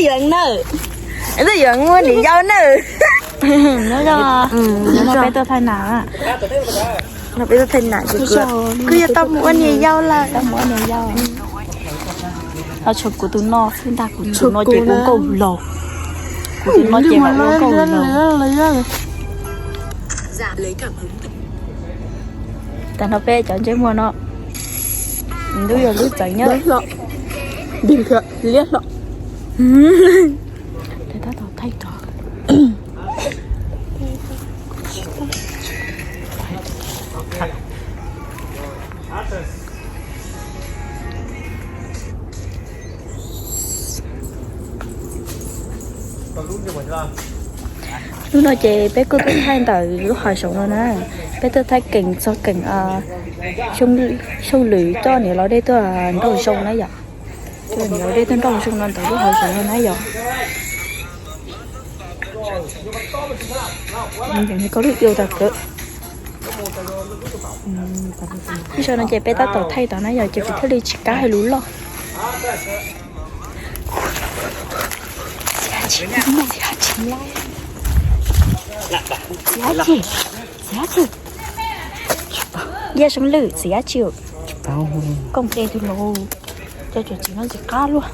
Yuav na, twb yuav muaj niam yau na. No peb tuaj thaij nas, no peb tuaj thaij nas, kuj yog tau mus ua niam yau lawm, tau mus ua niam yau. Ho tshuav kuv tus no xwb ntag, kuv tus no ces ua nkauj laug, kuv tus no ces ua nkauj laug. Tam no peb cov ntsej muag no, ntuj yog lub txawv nyob. Liab hlo. Tab tom thaij rov. Hnub no ces peb kuj tuaj thaij ntawm lub hav zoov no na. Peb tuaj thaij keem txog keem Xyooj Lwm coj niam laus dej tuaj nrauj zoo na yom. Coj niam laus dej tuaj nrauj zoo no ntawm lub hav zoov no na yom. Koj lub iau tas kawg. Ib zaug no ces peb tab tom thaij tod na yom, ces kuv thiaj li tsis kam hais lus loj. Txiv dab tsi? Yaj Xyooj Lwm, txiv dab tsi? Koj nqe tus laus, cov txiv no txiv qab luaj.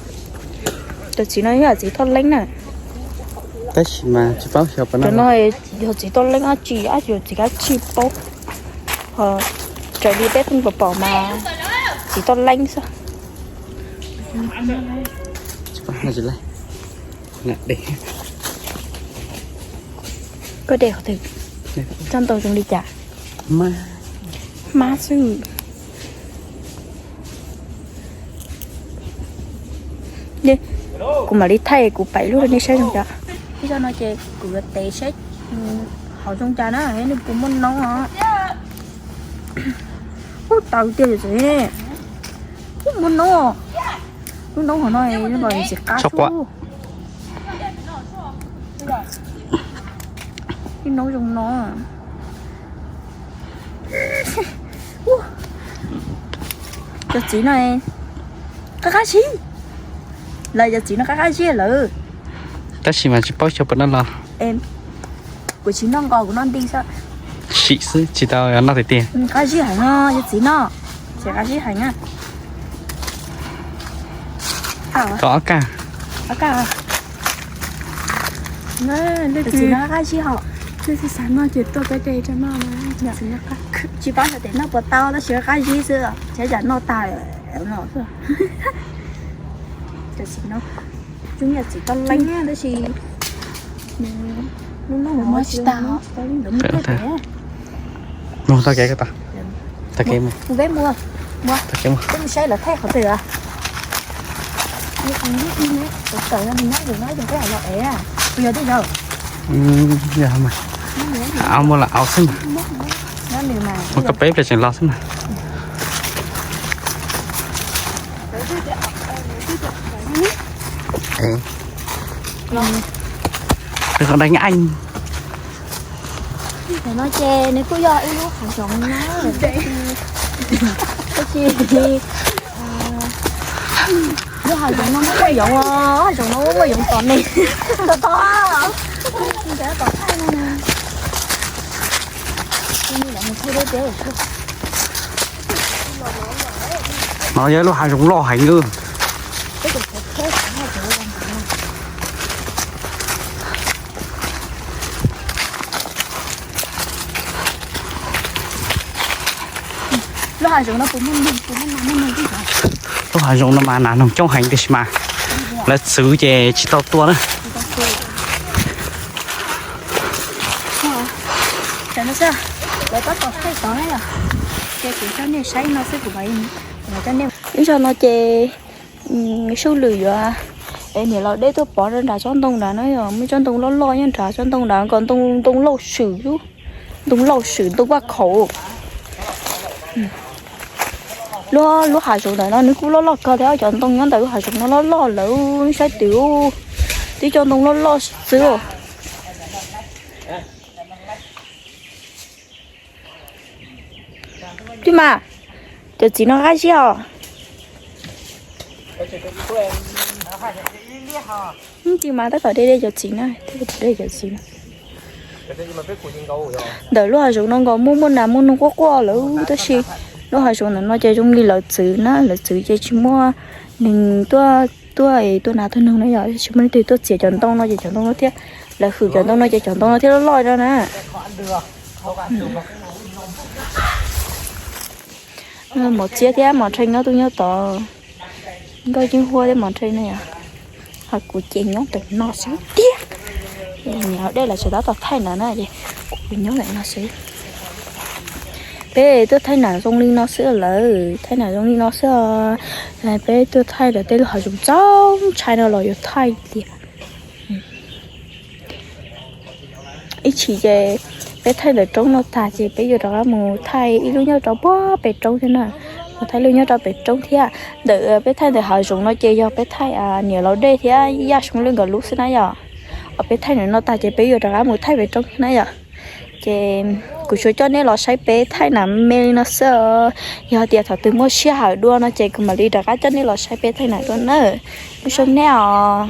Cov txiv no yog txiv toj leeb na. Tab sis mas tsis paub xyov, cov no yog txiv toj leeb dab tsi, yog txiv dab tsi paub. Raws li peb pheej pom pom mas txiv toj leeb xwb. Koj de qhov twg? Txoj ntoo zoo li cas? Hmab xwb. Kuv mam li thaij kuv pais lub rau nej saib zoo cas. Ib zaug no ces kuv yuav tev saib hauv zoo cas na, nej puas muaj noob os. Ub, tawv tiag li. Ub, muaj noob. Lub noob hauv no los txiv qab xwb. Ib noob zoo no. Cov txiv no qab qab zib. Lawv cov txiv no qab qab zib lawm. Tab sis mas tsis paub xyov puas noj los. Kuv tsis noj nqos, kuv noj nti xwb. Sim xwb tsis tau noj tiag tiag. Qab zib heev no cov txiv no, txiv qab zib heev na. Tau ob kaj. Ob kaj. Cov txiv no qab zib hos. Leej twg xav noj ces tuaj peb de rau noj na. Tsis paub xyov tes noj puas tau tab sis qab zib xwb, tsis tsam noj tag no xwb. Cov txiv no cov txiv toj leeb tab sis lub noob tsis tag. Mus tau kev, tau kev mus. Mus peb mus, mus, peb mus saib lawv thaij qhov twg. Tawm tawm nyob mus nyob mus nyob peb los ev, puas yog tej zaum? Muaj los aus xwb mas. Muaj koj peb pliag tseem los xwb mas. Qhov dai nyav. Tam no ces nws kuj yog ib lub hav zoov na, tab sis lub hav zoov no muaj yoov os, hav zoov no muaj yoov tom ne. Tom tom. No yog lub hav zoov loj heev. Lub hav zoov no, lub hav zoov no mas nas noog coob heev tiam sis mas lawv txwv ces tsis tau tua na. Ib zaug no ces Xyooj Lwm yuav es niam laus dej tuaj pov rau nram tsob ntoo nrad na, yog muaj tsob ntoo loj loj nyob nrad, tsob ntoo nrad ko ntoo lauj swm, ntoo lauj swm, ntoo vaj khaum. Lub, lub hav zoov ntawm no nws kuj loj loj kawg thiab, cov ntoo nyob ntawm lub hav zoov no loj loj lawm, saib twb, twb cov ntoo loj loj xwb. Tij mas, cov txiv no qab zib os. Tsis mas tab tom de de cov txiv na, de cov txiv na. Ntawm lub hav zoov no nkaus muaj muaj nas muaj noog quaj quaj lawm tab sis lub hav zoov ntawm no ces zoo li lawv txwv na, lawv txwv ces tsis muaj neeg tuaj, tuaj es tuaj nas tuaj noog na yom, tsis muaj leej twg tuaj txiav cov ntoo no ces cov ntoo no thiaj, lawv hwm cov ntoo no ces cov ntoo no thiaj loj loj no na. Mos txiab thiab mos nrhee nyob tuaj nyob tod, nkauj yeej huab thiab mos nrhee na yom. Ho kuv ces nyob ntawm no xwb tiag. Niam dej lawv tseem tab tom thaij nas na ces kuv nyob ntawm no xwb. Peb tuaj thaij nas zoo li no xwb lawm, thaij nas zoo li no xwb os. Peb tuaj thaij ntawm tej lub hav zoov txaus ntshai no los yuav thaij tiag. Ib chim ces peb thaij ntawm roob no tag ces peb yuav rov qab mus thaij ib lub nyob rau puag pem roob thiab na. Mus thaij lub nyob rau pem roob thiab. Ntawm peb thaij ntawm hav zoov no ces yog peb thaij niam laus dej thiab yaj Soo Lwj nkawd lub xwb na yom. Os peb thaij ntawm no tag ces peb yuav rov qab mus thaij pem roob thiab na yom. Ces kuv tsuas coj nej los saib peb thaij nas me li no xwb os. Yog tias thaum twg muaj sij hawm dua no ces kuv mam li rov qab coj nej los saib peb thaij nas dua nawb. Ua tsaug nej os.